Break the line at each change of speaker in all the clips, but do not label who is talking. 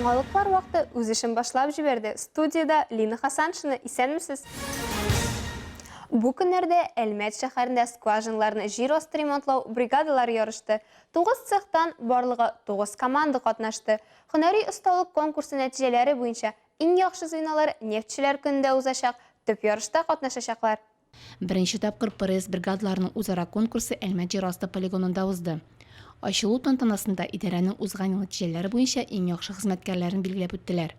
Яңалыклар вакыты үз эшен башлап җибәрде. Студиядә Лина Хасаншина. Исәнмесез! Бу көннәрдә Әлмәт шәһәрендә скважиналарны җир асты ремонтлау бригадалары ярышты. Тугыз цехтан барлыгы тугыз команда катнашты. Һөнәри осталык конкурсы нәтиҗәләре буенча иң яхшы звенолар Нефтьчеләр көнендә узачак төп ярышта катнашачаклар.
Беренче тапкыр ПРС бригадаларының үзара конкурсы Әлмәт җир асты полигонында узды. Ачылу тантанасында идарәнең узган ел нәтиҗәләре буенча иң яхшы хезмәткәрләрен билгеләп үттеләр.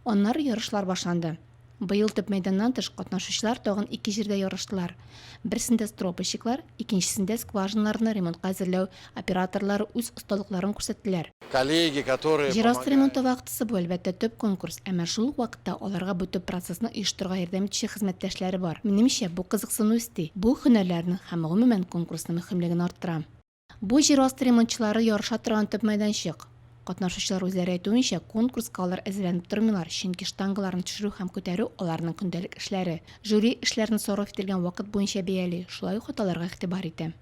Аннары ярышлар башланды. Быел төп мәйданнан тыш, катнашучылар тагын ике җирдә ярыштылар. Берсендә стропольщиклар, икенчесендә скважиналарны ремонтка әзерләү операторлары үз осталыкларын күрсәттеләр.
Коллеги, которые
Җир асты
помогают.
ремонты вахтасы бу, әлбәттә, төп конкурс, әмма шул ук вакытта аларга бу төп процессны оештырырга ярдәм итүче хезмәттәшләре бар. Минемчә, бу кызыксыну өсти, бу һөнәрләрнең һәм, гомумән, конкурсның мөһимлеген арттыра. Бу җир асты ремонтчылары ярыша торган төп мәйданчык. Катнашучылар үзләре әйтүенчә, конкурска алар әзерләнеп тормыйлар, чөнки штангаларны төшерү һәм күтәрү, аларның көндәлек эшләре. Жюри эшләрне сарыф ителгән вакыт буенча бәяли, шулай ук хаталарга игътибар итә.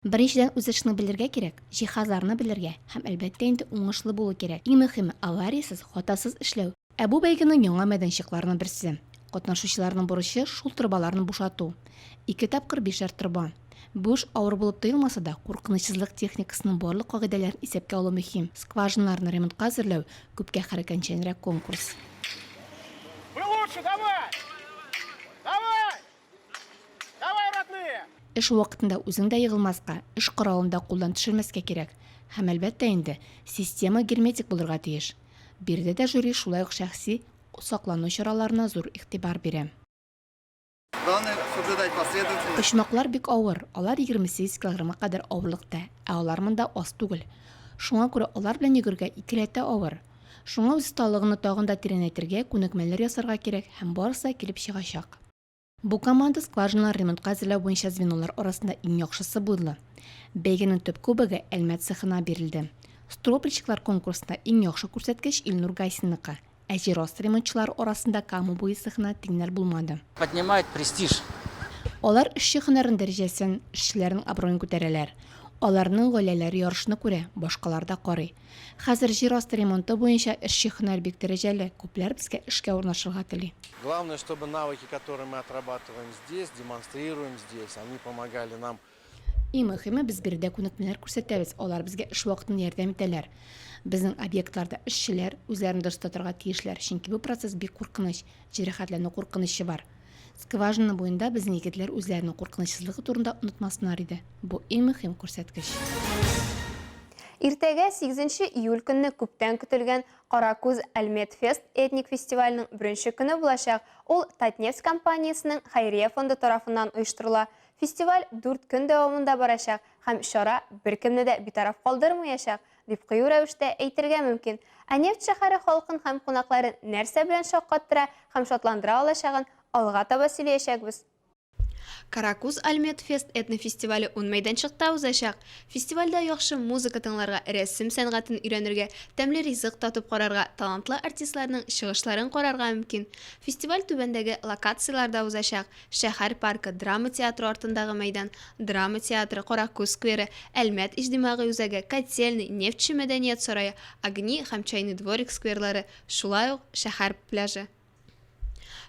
Беренчедән, үз эшеңне белергә кирәк, җиһазларны белергә һәм, әлбәттә инде, уңышлы булу кирәк. Иң мөһиме, авариясез, хатасыз эшләү. Ә бу бәйгенең яңа мәйданчыкларының берсе. Катнашучыларның бурычы, шул торбаларны бушату. Ике тапкыр бишәр торба. Бу эш авыр булып тоелмаса да, куркынычсызлык техникасының барлык кагыйдәләрен исәпкә алу мөһим. Скважиналарны ремонтка әзерләү, күпкә хәрәкәтчәнрәк конкурс.
Вы лучше, давай! Давай! Давай, родные!
Эш вакытында үзең дә егылмаска, эш коралын да кулдан төшермәскә кирәк. Һәм, әлбәттә инде, система герметик булырга тиеш. Биредә дә жюри шулай ук шәхси саклану чараларына зур игътибар бирә.
Главное соблюдать последовательность.
Почмаклар бик авыр, алар 28 килограммга кадәр авырлыкта, ә алар монда аз түгел. Шуңа күрә алар белән йөгерергә икеләтә авыр. Шуңа үз осталыгыңны тагын да тирәнәйтергә, күнекмәләр ясарга кирәк һәм барысы да килеп чыгачак. Бу команда скважиналар ремонтка әзерләү буенча звенолар арасында иң яхшысы булды. Бәйгенең төп кубогы Әлмәт цехына бирелде. Стропольщиклар конкурсында иң яхшы күрсәткеч Илнур Гайсинныкы, ә җир асты ремонтчылары арасында Кама буе цехына тиңнәр булмады.
Поднимает престиж.
Алар эшче һөнәренең дәрәҗәсен, эшчеләрнең абруен күтәрәләр. Аларның гаиләләре ярышны күрә, башкалар да карый. Хәзер җир асты ремонты буенча эшче һөнәр бик дәрәҗәле, күпләр безгә эшкә урнашырга тели.
Главное, чтобы навыки, которые мы отрабатываем здесь, демонстрируем здесь, они помогали нам.
Иң мөһиме, без биредә күнекмәләр күрсәтәбез, алар безгә эш вакытында ярдәм итәләр. Безнең объектларда эшчеләр үзләрен дөрес тотарга тиешләр, чөнки бу процесс бик куркыныч, җәрәхәтләнү куркынычы бар. Скважина буенда безнең егетләр үзләренең куркынычсызлыгы турында онытмасыннар иде. Бу иң мөһим күрсәткеч.
Иртәгә, сигезенче июль көнне күптән көтелгән Каракүз Альмет Фест этник фестиваленең беренче көне булачак. Ул Татнефть компаниясенең хәйрия фонды тарафыннан оештырыла. Фестиваль дүрт көн дәвамында барачак һәм чара беркемне дә битараф калдырмаячак, дип кыю рәвештә әйтергә мөмкин. Ә нефть шәһәре халкын һәм кунакларын нәрсә белән шаккаттыра һәм шатландыра алачагын алга таба сөйләячәкбез. Каракуз Альмет Фест этнофестивале ун мәйданчыкта узачак. Фестивальдә яхшы музыка тыңларга, рәсем сәнгатен өйрәнергә, тәмле ризык татып карарга, талантлы артистларның чыгышларын карарга мөмкин. Фестиваль түбәндәге локацияләрдә узачак, Шәһәр паркы, драма театры артындагы мәйдан, драма театры, Каракүз скверы, Әлмәт иҗтимагый үзәге, Котельный, Нефтьче мәдәният сарае, Огни һәм Чайный дворик скверлары, шулай ук шәһәр пляжы.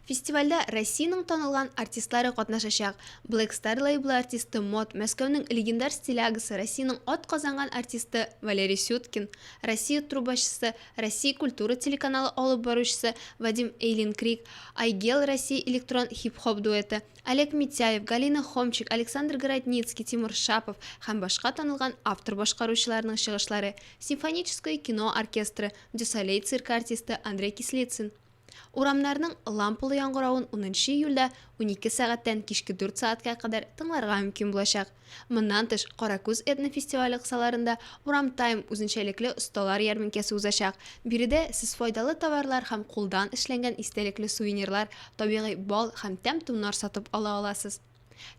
Фестивальдә Россиянең танылган артистлары катнашачак. Black Star лейблы артисты Мот, Мәскәүнең легендар стилягасы, Россиянең атказанган артисты Валерий Сюткин, Россия трубачысы, Россия культура телеканалы алып баручысы Вадим Эйлинкриг, Айгел Россия электрон хип-хоп дуэты, Олег Митяев, Галина Хомчик, Александр Городницкий, Тимур Шапов һәм башка танылган автор-башкаручыларның чыгышлары, Симфоническое кино оркестры, Дю Солей циркы артисты Андрей Кислицын. Урамнарның лампалы яңгыравын унынчы июльдә 12 сәгатьтән кичке дүрт сәгатькә кадәр тыңларга мөмкин булачак. Моннан тыш, Каракүз этнофестивале кысаларында Урам Тайм үзенчәлекле осталар ярминкәсе узачак. Биредә сез файдалы товарлар һәм кулдан эшләнгән истәлекле сувенирлар, табигый бал һәм тәм-томнар сатып ала аласыз.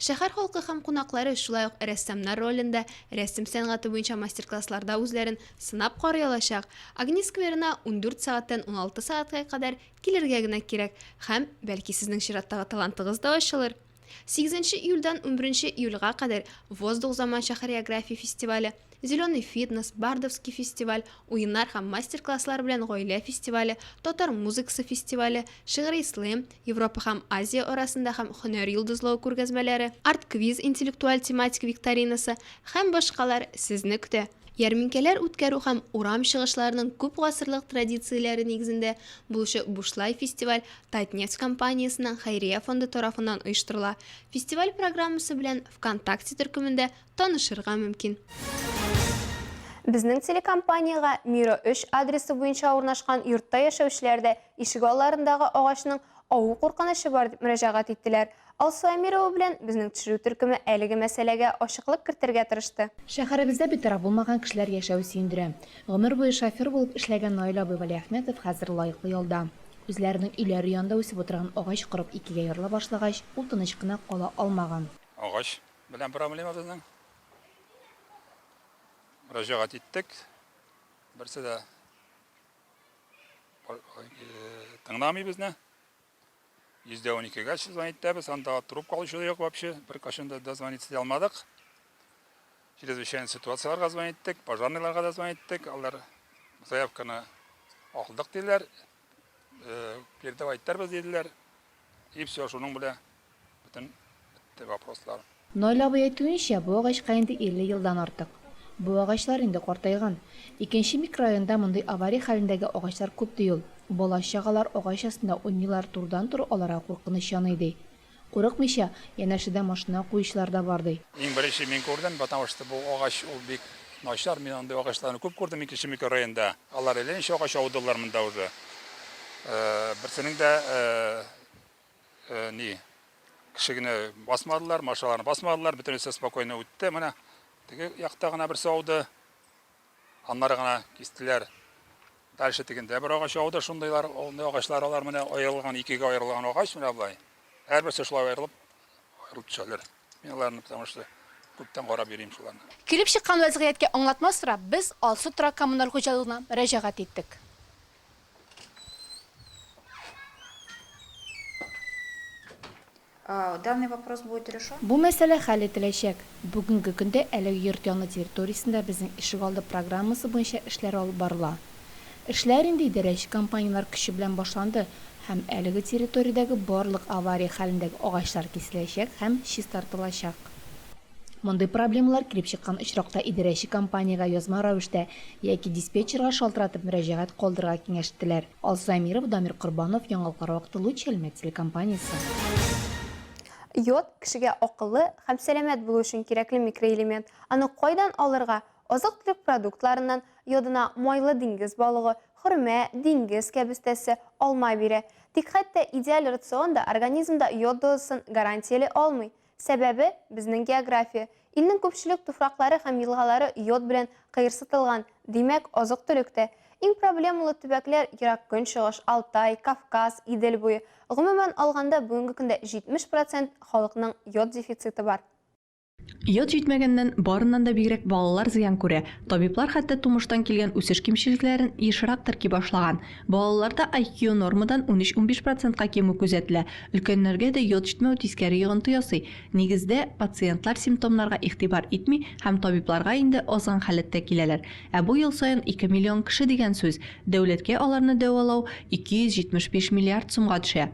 Шәһәр халкы һәм кунаклары шулай ук рәссамнар ролендә рәсем сәнгате буенча мастер-классларда үзләрен сынап карый алачак. Огни скверына 14 сәгатьтән 16 сәгатькә кадәр килергә генә кирәк һәм, бәлки, сезнең чираттагы талантыгыз да ачылыр. Сигезенче июльдән унберенче июльгә кадәр Воздух заманча хореография фестивале, Зеленый фитнес, Бардовский фестиваль, уеннар һәм мастер-класслар белән гаилә фестивале, татар музыкасы фестивале, шигъри слэм, Европа һәм Азия арасында һәм һөнәр йолдызлыгы күргәзмәләре, Арт-квиз интеллектуаль тематик викторинасы һәм башкалар сезне көтә. Ярминкәләр үткәрү һәм урам чыгышларының күп гасырлык традицияләре нигезендә булучы бушлай фестиваль Татнефть компаниясенең хәйрия фонды тарафыннан оештырыла. Фестиваль программасы белән ВКонтакте төркемендә танышырга мөмкин. Безнең телекомпаниягә Мира 3 адресы буенча урнашкан йортта яшәүчеләр дә ишегалларындагы агачның аву куркынычы бар дип мөрәҗәгать иттеләр. Алсу Әмирова белән безнең төшерү төркеме әлеге мәсьәләгә ачыклык кертергә тырышты.
Шәһәребездә битараф булмаган кешеләр яшәве сөендерә. Гомер буе шофер булып эшләгән Наил абый Вәлиәхмәтов хәзер лаеклы ялда. Үзләренең өйләре янында үсеп утырган агач корып икегә ярыла башлагач, ул тыныч кына кала алмаган.
Агач белән проблема безнең. Мөрәҗәгать иттек. Берсе дә тыңламый безне. 112-гә звонить итәбез, анда трубка алучы да юк вообще, беркайчан да дозвониться итә алмадык. Чрезвычайный ситуацияләргә звонить иттек, пожарныйларга да звонить иттек, алар заявканы алдык диләр, передавать итәрбез диделәр. И все, шуның белән бөтен бетте вопрослар.
Наил абый әйтүенчә, бу агачка инде 50 елдан артык. Бу агачлар инде картайган. Икенче микрорайонда мондый авария хәлендәге агачлар күп, ди ул. Бала-чагалар агач астында уйныйлар, турыдан-туры аларга куркыныч яный, ди. Курыкмыйча, янәшәдә машина куючылар да бар, ди.
Иң беренче мин күрдем, потому что бу агач ул бик начар, мин андый агачларны күп күрдем икенче микрорайонда. Алар әллә ничә агач аудылар монда уже. Берсенең дә ни, кеше генә басмадылар, машиналарны басмадылар, бөтенесе спокойно үтте. Менә теге якта гына берсе ауды, аннары гына кистеләр. Дальше тегендә бер агач ауды, шундыйлар, андый агачлар алар менә аерылган, икегә аерылган агач менә болай. Һәрберсе шулай аерылып, аерылып төшәләр. Мин аларны, потому что күптән карап йөрим шуларны.
Килеп чыккан вәзгыятькә аңлатма сорап, без Алсу торак коммуналь хуҗалыгына мөрәҗәгать иттек.
Данный вопрос будет решен.
Бу мәсьәлә хәл ителәчәк. Бүгенге көндә әлеге йорт яны территориясендә безнең ишегалды программасы буенча эшләр алып барыла. Эшләр инде идарәче компанияләр көче белән башланды һәм әлеге территориядәге барлык авария хәлендәге агачлар киселәчәк һәм чистартылачак. Мондый проблемалар килеп чыккан очракта идарәче компаниягә язма рәвештә яки диспетчерга шалтыратып мөрәҗәгать калдырырга киңәш иттеләр. Алсу Әмирова, Дамир Корбанов, Яңалыклар вакыты, Луч Әлмәт телекомпаниясе.
Йод, кешегә акыллы һәм сәламәт булу өчен кирәкле микроэлемент. Аны кайдан алырга? Азык-төлек продуктларыннан йодына майлы диңгез балыгы, хөрмә, диңгез кәбестәсе, алма бирә. Тик хәтта идеаль рацион да организмда йод дозасын гарантияли алмый. Сәбәбе, безнең география. Илнең күпчелек туфраклары һәм елгалары йод белән кыерсытылган, димәк, азык-төлек тә. Иң проблемалы төбәкләр, Ерак Көнчыгыш, Алтай, Кавказ, Идел буе. Гомумән алганда, бүгенге көндә 70 процент халыкның йод дефициты бар.
Йод җитмәгәннән, барыннан да бигрәк балалар зыян күрә. Табиблар хәтта тумыштан килгән үсеш кимчелекләрен ешрак терки башлаган. Балаларда IQ нормадан унөч-унбиш процентка кимү күзәтелә. Өлкәннәргә дә йод җитмәү тискәре йогынты ясый. Нигездә, пациентлар симптомнарга игътибар итми һәм табибларга инде азган халәттә киләләр. Ә бу ел саен ике миллион кеше дигән сүз. Дәүләткә аларны дәвалау 275 миллиард сумга төшә.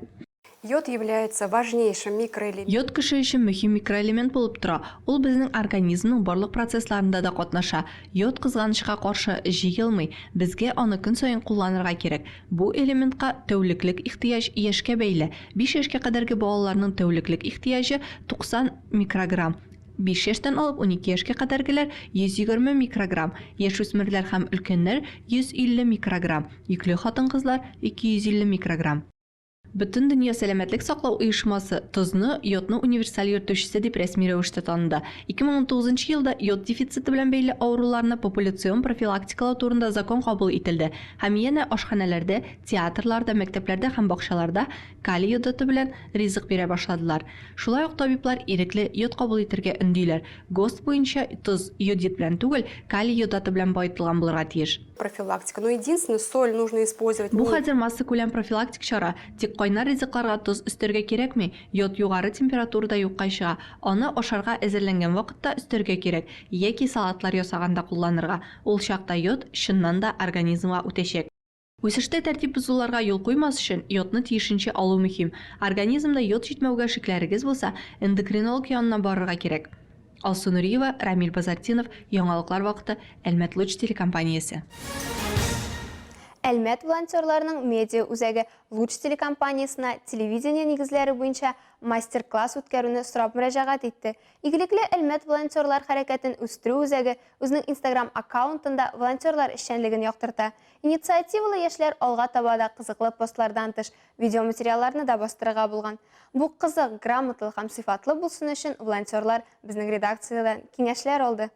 Йод является важнейшим микроэлементом.
Йод кеше өчен мөһим микроэлемент булып тора. Ул безнең организмның барлык процессларында да катнаша. Йод, кызганычка каршы, җыелмый. Безгә аны көн саен кулланырга кирәк. Бу элементка тәүлеклек ихтыяҗ яшькә бәйле. Биш яшькә кадәрге балаларның тәүлеклек ихтыяҗы, 90 микрограмм. Биш яшьтән алып 12 яшькә кадәргеләр, 120 микрограмм, яшүсмерләр һәм өлкәннәр, 150 микрограмм, йөкле хатын-кызлар, 250 микрограмм. Бөтендөнья сәламәтлек саклау оешмасы тозны йодның универсаль йөртүчесе дип рәсми рәвештә таныды. 2019 нчы елда йод дефициты белән бәйле авыруларны популяцион профилактикалау турында закон кабул ителде һәм янә ашханәләрдә, театрларда, мәктәпләрдә һәм бакчаларда калий йодаты белән ризык бирә башладылар. Шулай ук табиблар ирекле йод кабул итергә өндиләр. ГОСТ буенча тоз йодид белән түгел, калий йодаты белән баетылган булырга тиеш.
Профилактика. Но единственное, соль нужно использовать
Бу хәзер массакүләм профилактик чара, тик кайбер. Кайнар ризыкларга тоз өстәргә кирәкми, йод югары температурада юкка чыга. Аны ашарга әзерләнгән вакытта өстәргә кирәк, яки салатлар ясаганда кулланырга. Ул чакта йод, чыннан да, организмга үтәчәк. Үсештә тәртип бозуларга юл куймас өчен, йодны тиешенчә алу мөһим. Организмда йод җитмәүгә шикләрегез булса, эндокринолог янына барырга кирәк. Алсу Нуриева, Рамил Базартдинов, Яңалыклар вакыты, Әлмәт Луч телекомпаниясе.
Әлмәт волонтерларының медиа үзәге Луч телекомпаниясенә телевидение нигезләре буенча мастер-класс үткәрүне сорап мөрәҗәгать итте. Игелекле Әлмәт волонтерлар хәрәкәтен үстерү үзәге үзенең Инстаграм аккаунтында волонтерлар эшчәнлеген яктырта. Инициативалы яшьләр алга таба да кызыклы постлардан тыш, видеоматериалларны да бастырырга булган. Бу кызык, грамоталы һәм сыйфатлы булсын өчен волонтерлар безнең редакциядән киңәшләр алды.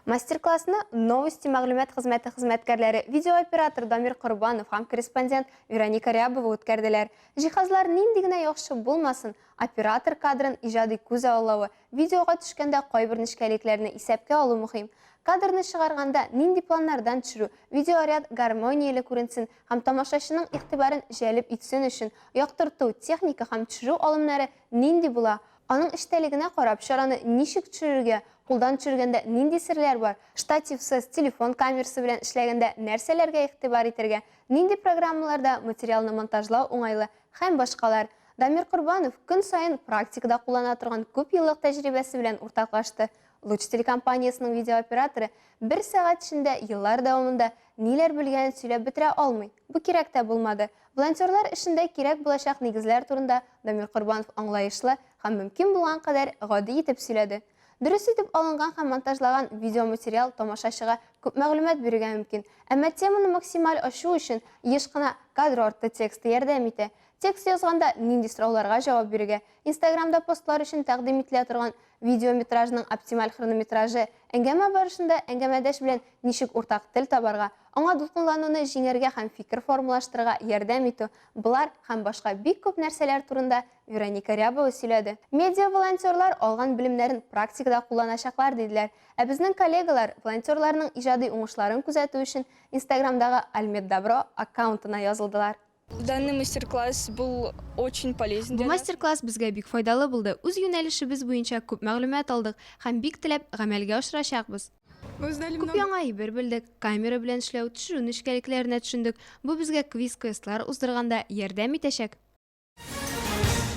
Мастер-классны Новости мәгълүмат хезмәте хезмәткәрләре, видеооператор Дамир Корбанов һәм корреспондент Вероника Рябова үткәрделәр. Җиһазлар нинди генә яхшы булмасын, оператор кадрын иҗади күз аллавы, Видеога төшкәндә кайбер нечкәлекләрне исәпкә алу мөһим. Кадрны чыгарганда нинди планнардан төшерү, видеоряд гармонияле күренсен һәм тамашачының игътибарын җәлеп итсен өчен, яктырту, техника һәм төшерү алымнары нинди була, аның эчтәлегенә карап, чараны ничек төшерергә, кулдан төшергәндә нинди серләр бар, штативсыз, телефон камерасы белән эшләгәндә нәрсәләргә игътибар итәргә, нинди программаларда материалны монтажлау уңайлы һәм башкалар. Дамир Корбанов көн саен практикада куллана торган күп еллык тәҗрибәсе белән уртаклашты. Луч телекомпаниясенең видеооператоры бер сәгать эчендә еллар дәвамында ниләр белгәнен сөйләп бетерә алмый. Бу кирәк тә булмады. Волонтерлар эшендә кирәк булачак нигезләр турында Дамир Корбанов аңлаешлы һәм мөмкин булган кадәр гади итеп сөйләде. Дөрес итеп алынган һәм монтажлаган видеоматериал тамашачыга күп мәгълүмат бирергә мөмкин. Әмма теманы максималь ачу өчен еш кына кадр арты тексты ярдәм итә. Текст язганда нинди сорауларга җавап бирергә, Инстаграмда постлар өчен тәкъдим ителә торган видеометражның оптималь хронометражы, әңгәмә барышында әңгәмәдәш белән ничек уртак тел табарга, аңа дулкынлануны җиңәргә һәм фикер формалаштырырга ярдәм итү, болар һәм башка бик күп нәрсәләр турында Вероника Рябова сөйләде. Медиа-волонтерлар алган белемнәрен практикада кулланачаклар, диделәр. Ә безнең коллегалар волонтерларның иҗади уңышларын күзәтү өчен Инстаграмдагы Альметдобро аккаунтына язылдылар.
Данный мастер-класс был очень полезен
Бу
для нас.
мастер-класс безгә бик файдалы булды. Үз юнәлешебез буенча күп мәгълүмат алдык һәм бик теләп гамәлгә ашырачакбыз.
Мы узнали
Күп
много
яңа әйбер белдек, камера белән эшләү, төшерү нечкәлекләренә төшендек. Бу безгә квиз-квестлар уздырганда ярдәм итәчәк.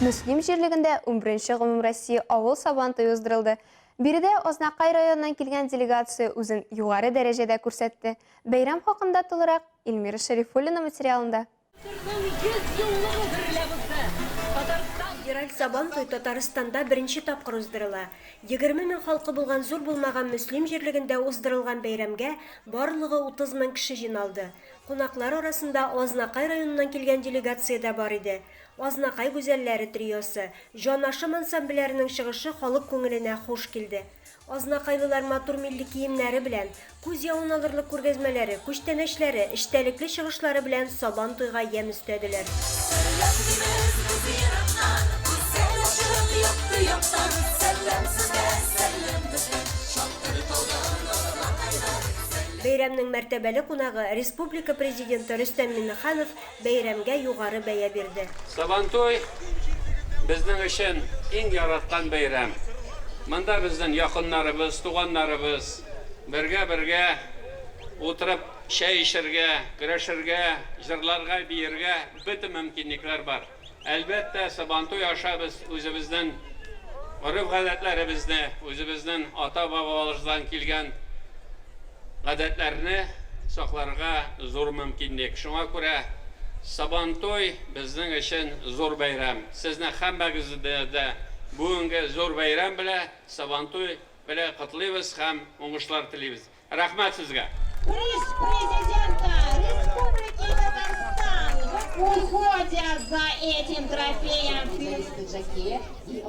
Мөслим җирлегендә унберенче гомумроссия авыл Сабантуе уздырылды. Биредә Азнакай районыннан килгән делегация үзен югары дәрәҗәдә күрсәтте. Бәйрәм хакында тулырак Эльмира Шәрифуллина материалында.
Чорның 100 еллыгы гөрләп узды. Татарстан.
Федераль Сабантуй Татарстанда беренче тапкыр уздырыла. 20 мең халкы булган зур булмаган Мөслим җирлегендә уздырылган бәйрәмгә барлыгы 30 мең кеше җыйналды. Кунаклар арасында Азнакай районыннан килгән делегация дә бар иде. Азнакай гүзәлләре триосы, Җанашым ансамбльләренең чыгышы халык күңеленә хуш килде. Азнакайлылар матур милли киемнәре белән, күз явын алырлык күргәзмәләре, күчтәнәчләре, эчтәлекле чыгышлары белән Сабан туйга ямь өстәделәр.
Сәлам дибез без ерактан, Күзәр ачык якты яктан, Сәлам сезгә, сәлам безнең, Чатыр таудан Азнакайдан, сәлам.
Бәйрәмнең мәртәбәле кунагы, республика Президенты Рөстәм Миңнеханов бәйрәмгә югары бәя бирде.
Сабантуй, безнең өчен иң яраткан бәйрәм. Монда безнең якыннарыбыз, туганнарыбыз бергә-бергә утырып чәй эчәргә, көрәшергә, җырларга, биергә бөтен мөмкинлекләр бар. Әлбәттә, Сабантуй аша без үзебезнең гореф-гадәтләребезне, үзебезнең ата-бабаларыбыздан килгән гадәтләрне сакларга зур мөмкинлек. Шуңа күрә Сабантуй безнең өчен зур бәйрәм. Сезне һәммәгезне дә бүгенге зур бәйрәм белә, Сабантуй белә котлыйбыз һәм уңышлар телибез. Рәхмәт сезгә!
Приз Президента Республики Татарстан уходят за этим трофеем в пиджаке и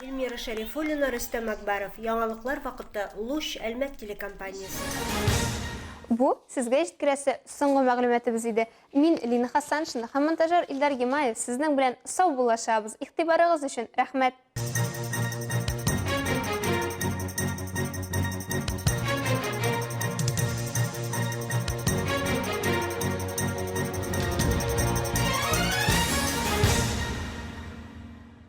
Эльмира Шәрифуллина, Рөстәм Әкбәров. Яңалыклар вакыты. Луч, Әлмәт телекомпаниясе.
Бу сезгә җиткерәсе соңгы мәгълүматыбыз иде. Мин Лина Хасаншина һәм монтажер Илдар Гимаев сезнең белән саубуллашабыз. Игътибарыгыз өчен рәхмәт.